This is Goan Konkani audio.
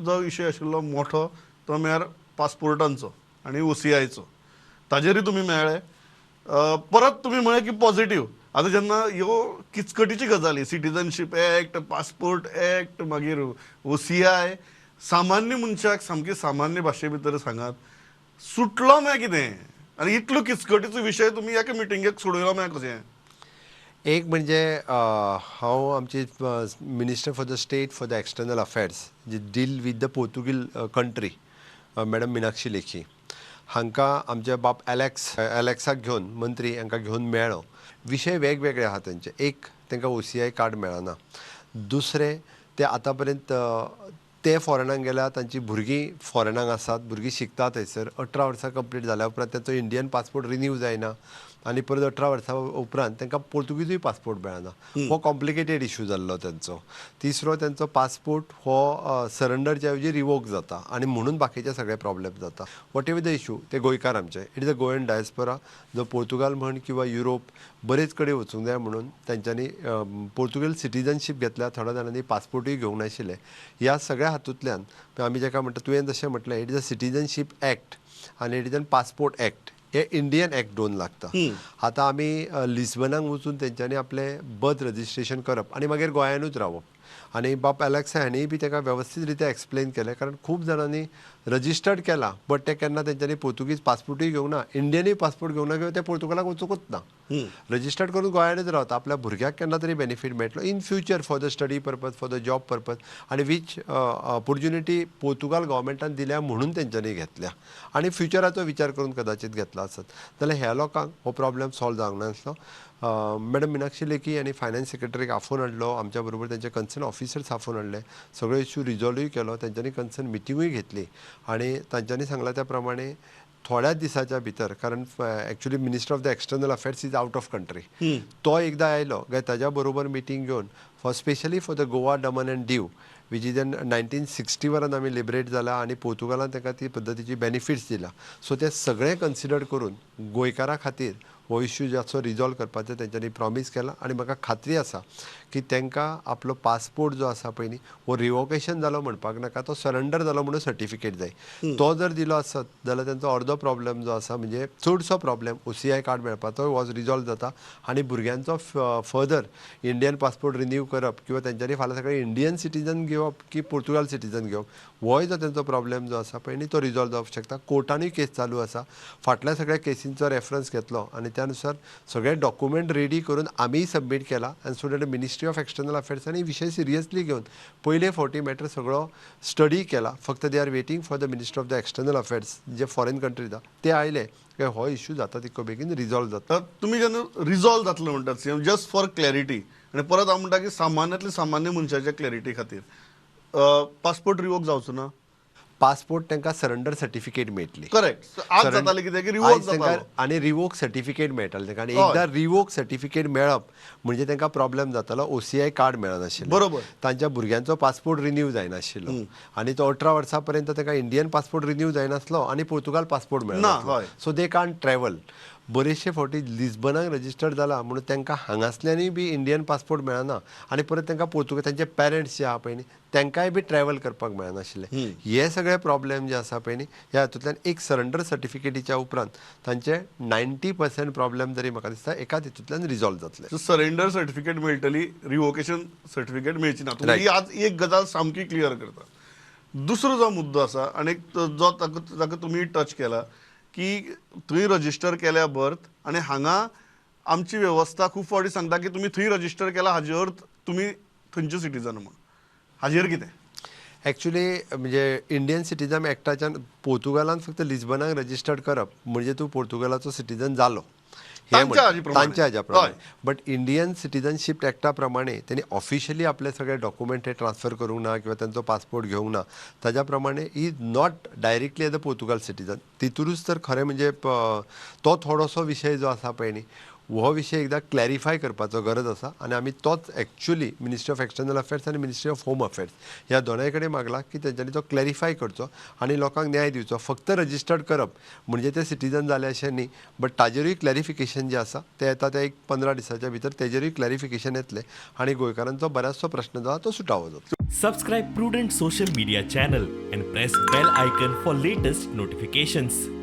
जो विशय आशिल्लो मोठो तो म्हळ्यार पासपोर्टांचो आनी ओसीआयचो, ताजेरूय तुमी मेळ्ळे. परत तुमी म्हळें की पॉझिटिव्ह. आतां जेन्ना ह्यो किचकटीची गजाली, सिटीजनशीप एक्ट, पासपोर्ट एक्ट, मागीर ओसीआय, सामान्य मनशाक सामकी सामान्य भाशे भितर सांगात सुटलो म्हळ्यार कितें आनी इतलो किचकटीचो विशय तुमी एका मिटिंगेक सोडयलो म्हळ्यार कशें? एक म्हणजे हांव आमची minister for the state for the external affairs G deal with the Portuguese country, madam Meenakshi Lekhi, हांकां आमचे बाब एलेक्साक घेवन, मंत्री हांकां घेवन मेळ्ळो. विशय वेगवेगळे आहा तेंचे. एक, तांकां ओसीआय कार्ड मेळना. दुसरें, ते आतां पर्यंत ते फॉरेनाक गेल्या, तांची भुरगीं फॉरेनाक आसात, भुरगीं शिकता थंयसर. 18 वर्सां कंप्लीट जाल्या उपरांत तांचो इंडियन पासपोर्ट रिन्यू जायना आनी परत 18 वर्सां उपरांत तांकां पोर्तुगीजूय पासपोर्ट मेळना. हो कॉम्प्लिकेटेड इशू जाल्लो तेंचो. तिसरो, तेंचो पासपोर्ट हो सरंडरच्या ऐवजी रिवोक जाता आनी म्हणून बाकीचे सगळे प्रॉब्लेम जाता. What ever the issue, ते गोंयकार आमचे, it is a Goan diaspora जो पोर्तुगाल म्हण किंवा युरोप बरेच कडेन वचूंक जाय म्हणून तेंच्यांनी पोर्तुगीज सिटीजनशीप घेतल्या. थोड्या जाणांनी पासपोर्टूय घेवंक नाशिल्ले. ह्या सगळ्या हातूंतल्यान आमी जेका म्हणटा, तुवें जशें म्हटलें, it is a citizenship act आनी it is an passport act, हे इंडियन एक्ट दोन लागता. आतां आमी लिस्बनाक वचून तेंच्यांनी आपलें बर्थ रजिस्ट्रेशन करप आनी मागीर गोंयानूच रावप. आनी बाब एलेक्सा हांणी बी ताका वेवस्थीत रित्या एक्सप्लेन केलें, कारण खूब जाणांनी रजिस्टर्ड केलां बट ते केन्ना तेंच्यांनी पोर्तुगीज पासपोर्टूय घेवंक ना, इंडियनूय पासपोर्ट घेवंक ना किंवा ते पोर्तुगालाक वचूंकच ना. रजिस्टर्ड करून गोंयानूच रावता, आपल्या भुरग्याक केन्ना तरी बेनिफीट मेळटलो in future for the study purpose, for the job purpose, आनी वीच ऑपोर्च्युनिटी पोर्तुगाल गव्हर्मेंटान दिल्या म्हणून तेंच्यांनी घेतल्या आनी फ्युचराचो विचार करून कदाचित घेतला आसत जाल्यार ह्या लोकांक हो प्रॉब्लेम सॉल्व जावंक नासलो. मॅडम मिनाक्षी लेखी आनी फायनान्स सेक्रेटरीक आफोवन हाडलो, आमच्या बरोबर तेंचे कन्सर्न ऑफिसर्स आफोवन हाडले, सगळे इश्यू रिजॉल्वूय केलो, तेंच्यांनी कन्सर्न मिटिंगूय घेतली आनी तांच्यांनी सांगलां त्या प्रमाणे थोड्याच दिसाच्या भितर, कारण actually minister of the external affairs is out of country, तो एकदां आयलो काय ताज्या बरोबर मिटींग घेवन for specially for the Goa, Daman and Diu, which is an 1961 आमी लिबरेट जाला आनी पोर्तुगालान ताका ती पद्दतीची बेनिफिट्स दिला, सो ते सगळें कन्सिडर करून गोंयकारां खातीर हो इश्यू जाचो रिजॉल्व करपाचें तेंच्यांनी प्रॉमीस केलां. आनी म्हाका खात्री आसा की तांकां आपलो पासपोर्ट जो आसा पळय न्ही, हो रिवोकेशन जालो म्हणपाक नाका, तो सरंडर जालो म्हणून सर्टिफिकेट जाय. तो जर दिलो आसत जाल्यार तेंचो अर्दो प्रॉब्लेम जो आसा, म्हणजे चडसो प्रॉब्लेम ओसीआय कार्ड मेळपाचो वॉज रिजॉल्व जाता आनी भुरग्यांचो फर्दर इंडियन पासपोर्ट रिन्यू करप किंवा तेंच्यांनी फाल्यां सगळें इंडियन सिटीजन घेवप की पोर्तुगाल सिटीजन घेवप, होय जो तेंचो प्रॉब्लेम जो आसा पळय न्ही, तो रिजॉल्व जावंक शकता. कोर्टानूय केस चालू आसा, फाटल्या सगळ्या केसींचो रेफरन्स घेतलो आनी त्यानुसार सगळे डॉक्युमेंट रेडी करून आमीय सबमीट केला आनी so that ministry of external अफेर्सांनी विशय सिरियसली घेवन पयले फावटी मॅटर सगळो स्टडी केला. फक्त they are waiting for the minister of the external affairs J foreign country ते आयले काय हो इश्यू जाता तितको बेगीन रिजॉल्व जाता. तुमी जेन्ना रिजॉल्व जातलो म्हणटात सीएम, जस्ट फॉर क्लॅरिटी, आनी परत हांव म्हणटा की सामान्यांतले सामान्य मनशाच्या क्लॅरिटी खातीर, पासपोर्ट रिवोक जावचो ना? पासपोर्ट तांकां सरंडर सर्टिफिकेट मेळटली. करेक्ट. आज जातालें कितें की रिवोक जातालो आनी रिवोक सर्टिफिकेट मेळटालें तांकां, आनी एकदां रिवोक सर्टिफिकेट मेळप म्हणजे तांकां प्रॉब्लेम जातालो, ओसीआय कार्ड मेळनाशिल्लें, तांच्या भुरग्यांचो पासपोर्ट रिन्यू जायनाशिल्लो आनी तो 18 वर्सां पर्यंत तांकां इंडियन पासपोर्ट रिन्यू जायनासलो आनी पोर्तुगाल पासपोर्ट मेळनासलो, सो they can't travel. बरेचशे फावटी लिस्बनाक रजिस्टर्ड जाला म्हणून तांकां हांगासल्यानूय बी इंडियन पासपोर्ट मेळना आनी परत तांकां पोर्तुगाल तांचे पेरंट्स जे आहा पळय न्ही, तांकांय बी ट्रॅवल करपाक मेळनाशिल्लें. हे सगळे प्रॉब्लेम जे आसा पळय न्ही, ह्या हातूंतल्यान एक सरंडर सर्टिफिकेटीच्या उपरांत तांचे 90% प्रॉब्लेम जरी म्हाका दिसता एकाच हितूंतल्यान रिजॉल्व जातले. सो सरेंडर सर्टिफिकेट मेळटली, रिवोकेशन सर्टिफिकेट मेळची ना. तुमी आज एक गजाल सामकी क्लियर करता. दुसरो जो मुद्दो आसा आनी जो ताका तुमी टच केला की थंय रजिस्टर केल्या बर्थ आनी हांगा आमची वेवस्था खूब फावटी सांगता की तुमी थंय रजिस्टर केला हाजे अर्थ तुमी थंयचे सिटीजन म्हूण, हाजेर कितें? एक्चुली म्हणजे इंडियन सिटीजन एक्टाच्यान पोर्तुगालान फक्त लिस्बनाक रजिस्टर्ड करप म्हणजे तूं पोर्तुगालाचो सिटीजन जालो तांच्या हाज्या प्रमाणे, बट इंडियन सिटीजनशीप एक्टा प्रमाणे त्यांनी ऑफिशियली आपले सगळे डॉक्युमेंट हे ट्रान्सफर करूंक ना किंवा तांचो पासपोर्ट घेवंक ना, ताज्या प्रमाणे is not directly as a Portugal citizen. तितूनच तर खरें म्हणजे तो थोडोसो विशय जो आसा पळय न्ही, हो विशय एकदां क्लॅरिफाय करपाचो गरज आसा आनी आमी तोच actually Ministry of External Affairs आनी मिनिस्ट्री ऑफ होम अफेर्स ह्या दोनाय कडेन मागला की तेंच्यांनी तो क्लॅरिफाय करचो आनी लोकांक न्याय दिवचो. फक्त रजिस्टर्ड करप म्हणजे ते सिटीजन जाले अशें न्ही, बट ताजेरूय क्लॅरिफिकेशन जें आसा तें येता ते एक 15 दिसाच्या भितर तेजेरूय क्लॅरिफिकेशन येतलें आनी गोंयकारांचो बऱ्याचसो प्रश्न जो आसा तो सुटावो जातलो. Subscribe Prudent Social Media channel and press bell icon for latest notifications.